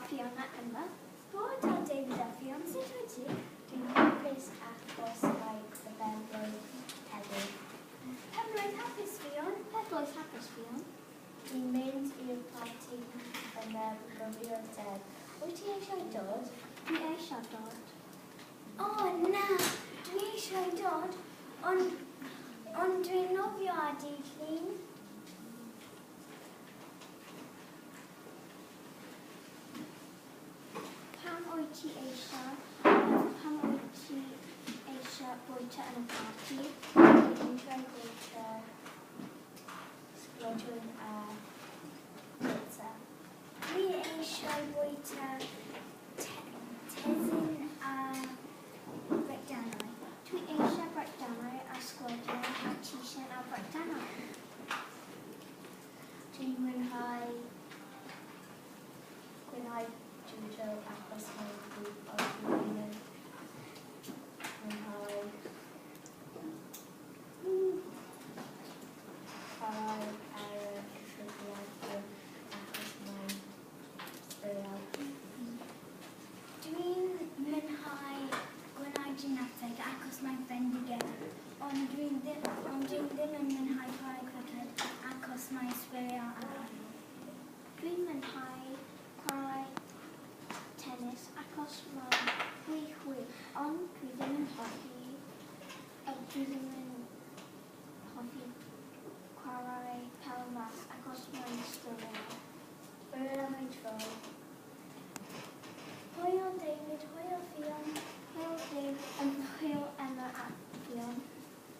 Fiona yma. Bore da David a Ffion, sut wyt ti? Dwi'n hapus achos mae fy ben-blwydd heddiw. Penblwydd hapus Ffion. Penblwydd hapus Ffion. Dwi'n mynd i'r parti yn y myfyrdeb. Wyt ti eisiau dod? Dwi eisiau dod. O na, dwi eisiau dod, ond, ond dwi'n nofio ar dydd Llun. Pam wyt ti eisiau, pam wyt ti eisiau bwyta yn y parti? Dwi eisiau bwyta sglodion a pizza. Dwi eisiau bwyta tesin a brechdanau. Dwi eisiau brechdanau a sglodion a teisen a brechdanau. Dwi'n mwynhau, mwynhau judo achos mae'n grŵp o